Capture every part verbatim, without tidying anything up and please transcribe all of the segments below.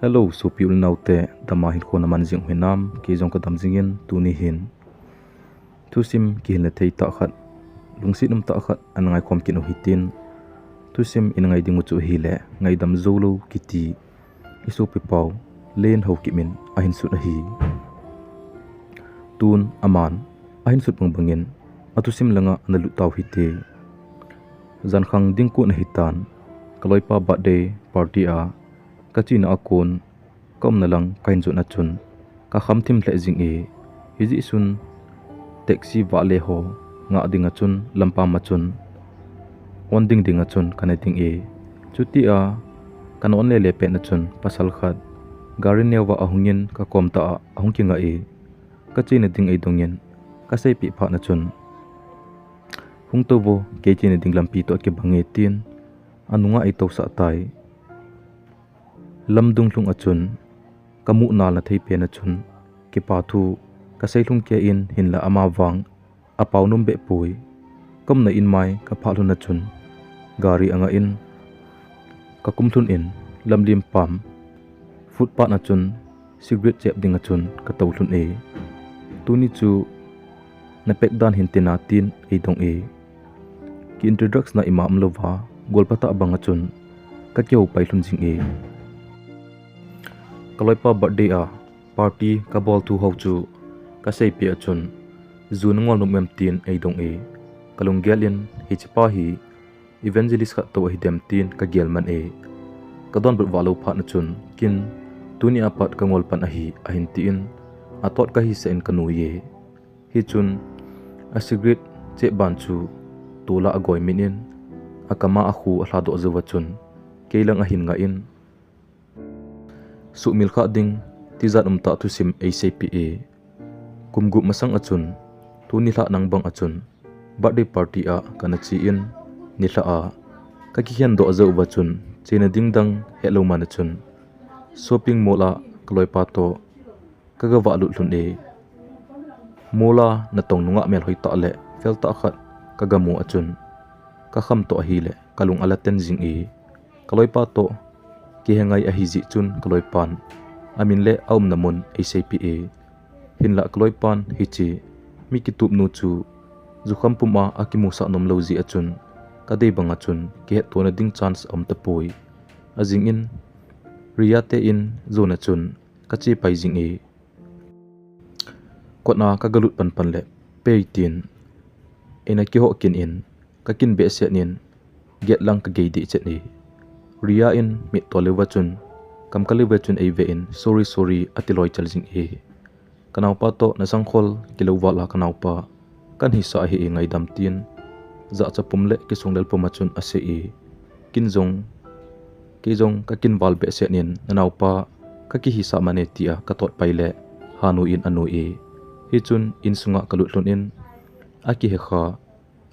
Hello, sopi u le naote, dam a hinkho naman jing u hinam? Kei jong kadam jingin, tuni hin thusim kihin le thei tah khat, lungset um tah khat ana ngaikhom kit u hitin. Thusim ina ngai ding u chu ahile, Ngaidam Joulou kiti i sopi pau Len Haokip in ahin sut ahi. Tun aman ahin sut bang bangin athusim langa ana lut tau hite. Jankhang ding kon ahitan, ka loipa birthday party a ka chena a kon ka umna lang kahin jon a chun ka kham thim lheh jing e. Hijeh chun taxi vahle ho ngah ding a chun lampam a chun on ding ding a chun kana ding e. Chutia kana on lele pet na chun pasal khat gari neo a ahungin ka kom tah a ahung kingah e. Ka chena ding eidongin ka seipeh phat na chun, "Hung tou vo, kei chena ding lampi toh kibang e," tin anunga eitousah tai. Lamdung lhung a chun ka muh nal na thei pen a chun kipa thu ka sei lhung kei in, hinla ama vang apao nom beh poi. Ka umna in mai ka phah lhun a chun gari angah in ka kum lhun in lamlim pam footpath a chun cigarette chep ding a chun ka tou lhun e. Tuni chu na pek dan hin tina tin eidong e. Ki introduce na ima umlouva, golpa tah bang a chun ka kihou pai lhun jing e. Ka loipa birthday a party ka bol thu ho chu ka seipeh a chun, "Ju na ngol nom em?" tin eidong e. Ka lunggel in, "Hichepa hi evangelist khat tou ahi dem?" tin ka gel man e. Ka donbut vah lou phat na chun, "Kin, tuni a pat ka ngol pan ahi," ahin tin, atot ka hisah in ka nui e. Hichun a cigarette chep ban chu tola agoi min in, akam a akhu alha doh jou a chun kei lang ahin ngah in, suhmil khah ding tijat umtah thusim eiseipeh e. Kum gup masang a chun, tuni lhah nang bang a chun birthday party a kana che in, nilhah a ka kikhen doh jou uva chun chena ding dang hetlou man a chun shopping mall a ka loipa toh ka gavah lut lhun e. Mall a natong nungah melhoi tah le fel tah khat ka gamu a chun ka kham toh ahile ka lung ala ten jing e. Ka loipa toh kihe ngai ahi jeh chun ka loipan amin le aumna mun eiseipeh e. Hinlah ka loipan hiche mi kitupnu chu jukham pum a akimusah nom lou jeh a chun ka dei bang a chun kihetto na ding chance aum tapoi. Ajing in Ria te in jon a chun ka che pai jing e. Kot a ka galut pan pan le, "Pei," tin eina kihoh kin in, ka kin behseh in gate lang ka gei deh chet e. Ria in mit tol leuva chun, kam ka leuva chun eive in, "Sorry, sorry," ati loi chal jing e. Ka naopa toh, "Na sangkhol kilou val a ka naopa kan hisah ahi e, ngaidam," tin jahcha pum le kisonglel pum a chun asei e. Kin jong, kei jong ka kin val behseh in, "Na naopa ka kihisah man e," tia ka tot pai le, hanu in anui e. Hichun insunga ka lut lhun in, akihe kha,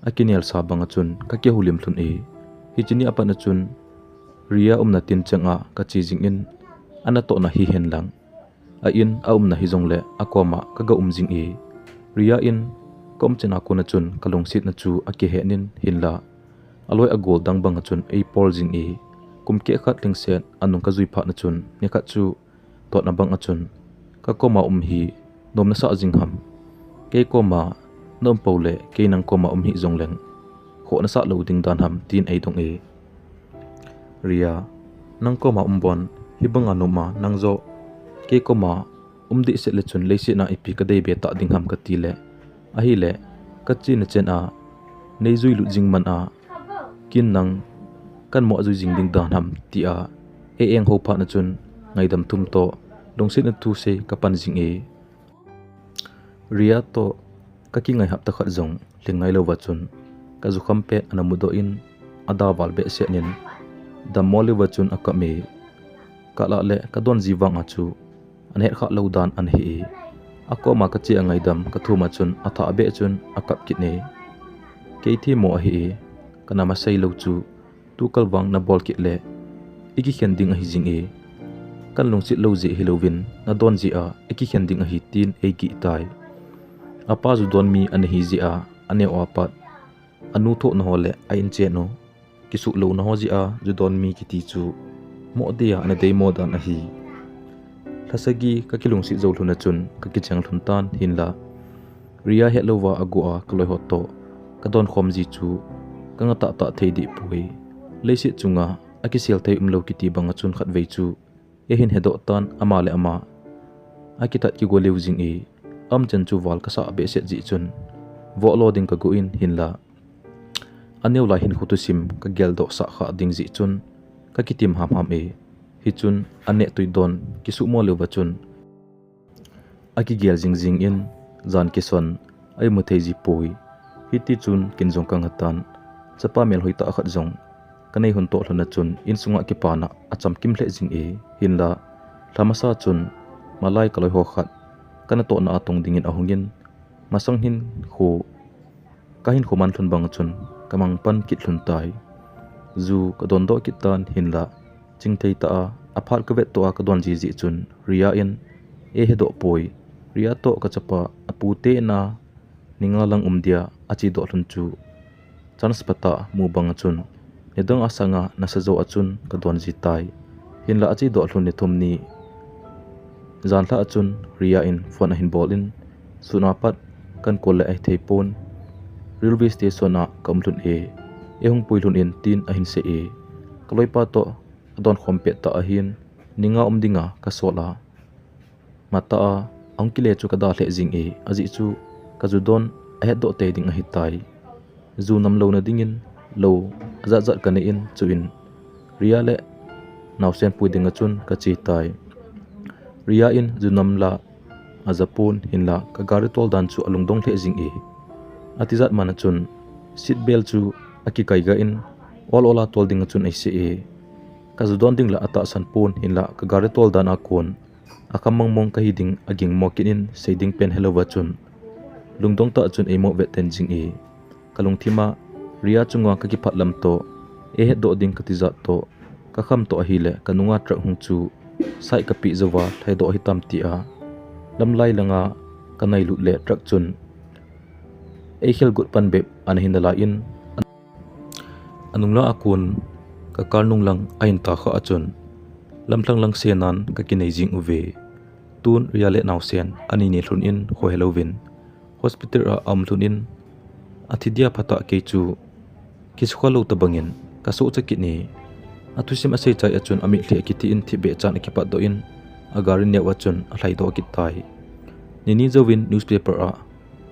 akinelsa bang a chun ka kihoulim lhun e. Hiche ni a pat a chun Ria umna tin cheng a ka che jing in, anatohna hihen lang, a in a umna hijongle akoma ka ga um jing e. Ria in ka um chan a kon a chun ka lungsetna chu akihe in, hinlah aloi agol dang bang a chun eipol jing e. Kum keh khat lhingset anung ka jui phat na chun, nikhat chu totna bang a chun, "Ka koma um hi nom nasah jing ham? Kei koma na um pou le kei nang koma um hih jongleng khoh nasah lou ding dan ham?" tin eidong e. Ria, "Nang koma um bon hibang a nom a nang joh kei koma um dehset le chun leiset a ipi ka dei be tah ding ham?" ka ti le, "Ahile ka chena chen a nei jui lut jing man a, kin nang kan mo jui jing ding dan ham?" tia ei eng ho phat na chun ngaidam thum toh lungsetna thusei ka pan jing e. Ria toh ka kingaihap tah khat jong lhing ngai louva chun ka jukham pet ana mudoh in, ada val behseh in, dammo leuva chun akap e. Ka lah le ka don ji vang a chu ana het khah lou dan ana hi e. Akoma ka che a ngaidam ka thum a chun athah beh chun akap kit e. Kei themmo ahi e, ka nam asei lou chu, "Tukal vang na bol kit le i kikhen ding ahi jing e. Kan lungset lou jeh hilouvin na don jeh a i kikhen ding ahi," tin eigih tai. Apa ju don mi ana hi jeh a, aneo a pat anu thohna ho le a inchen u kisuh louna ho jeh a ju don mi kiti chu moh dia ana deimo dan ahi. Lhasagi kakilungset jou lhon a chun kakicheng lhon tan hinla, Ria hetlouva aguh a kaloi ho toh kadonkhom ji chu kanga tahtah thei deh poi. Leiset chunga akisel thei umlou kiti banga chun khatvei chu eihin hedoh tan, ama le ama akithat kigo lheh jing e. Aumchan chu val kasah behseh jeh chun vohlo ding kagon hinla, aneo lai hinkho thusim kageldoh sah kha ding jeh chun kakitim hamham e. Hichun aneh tui don kisuhmo lheh uva chun akigel jingjing in, jan kison a imu thei ji poi. Hitichun ken jong kangah tan, chapa melhoi tah khat jong kanei lhon toh lhon a chun insunga kipana achamkim lheh jing e. Hinla, lha masa chun malai kaloi ho khat kanatohna a tong dingin ahungin, masang hinkho kahinkho man lhon banga chun kamang pan kit lhon tai. Ju kadondoh kit tan hinla, chingthei tah a aphat kavettoh a kadon jiji chun Ria in, eihedoh poi, Ria toh kachapa apu tena ni nga lang um dia achedoh lhon chu chance phatah mu banga chun nidang a sanga nasa jo a chun kadon ji tai. Hinla achedoh lhon ni thum ni janlhah a chun Ria in phone ahin bol in, sun a pat kankol le ahithei pon, railway station a kaum lhon e, eihung pui lhon in tin ahin sei e. Kaloipa toh kadonkhom pet tah ahin, ni nga um dinga kasol a, matah a ahung kile chu kada lheh jing e, ajeh chu kaju don ahetdoh tei ding ahitai. Ju nam louna dingin lou ajat jat kanei in, chuin Ria le naosen pui dinga chun kache tai. Ria in ju nam la ajapon hinla, kagari tol dan chu alungdong lheh jing e. Atijat man a chun seat belt chu akikai gah in, ol ol a tol dinga chun eisei e. Kaju don ding la atahsan pon hinla, kagari tol dan a kon akham mongmong kahi ding agingmo kit in, sei ding pen helouva chun lungdong tah chun eimo vet ten jing e. Kalungthim a Ria chunga kakiphat lam toh, eihetdoh ding katijat toh, kakham toh ahile kanunga truck hung chu side kapeh jouva lhaidoh hitam tia lamlai langa kanailut le truck chun eikhel got pan bep ana hin nalai in, anung la a kon ka car nung lang ahin ta khah a chun lamlhang lang senan kakinei jing uve. Tun Ria le naosen ani ne lhon in khohe louvin hospital a aum lhon in, athi dia phatah kei chu kisukha lou tobangin kasohcha kit e. Athusim asei chai a chun amitlhi akithe in thipbeh chan akipatdoh in, agari neo a chun alhaidoh kit tai. Nini jouvin newspaper a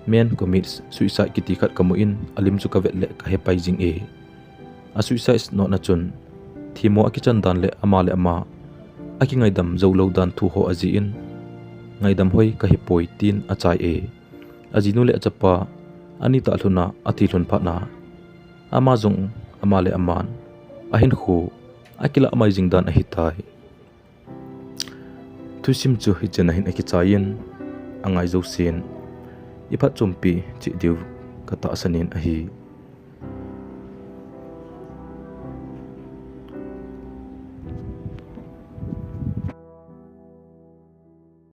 man commits suicide kiti khat kamu in, alim chu kavet le kahepai jing e. A suicide note na chun themmo akichan dan le ama le ama akingaidam joulou dan thu ho ajih in, ngaidam hoi kahipoi tin achai e. Ajinu le achapa ani tah lhon a athi lhon phat na, ama jong ama le aman ahinkho akilah mai jing dan ahitai. Thusim chu hichan a hin akichai in, angai jousen iphatchompi cheh diu katahsan in ahi.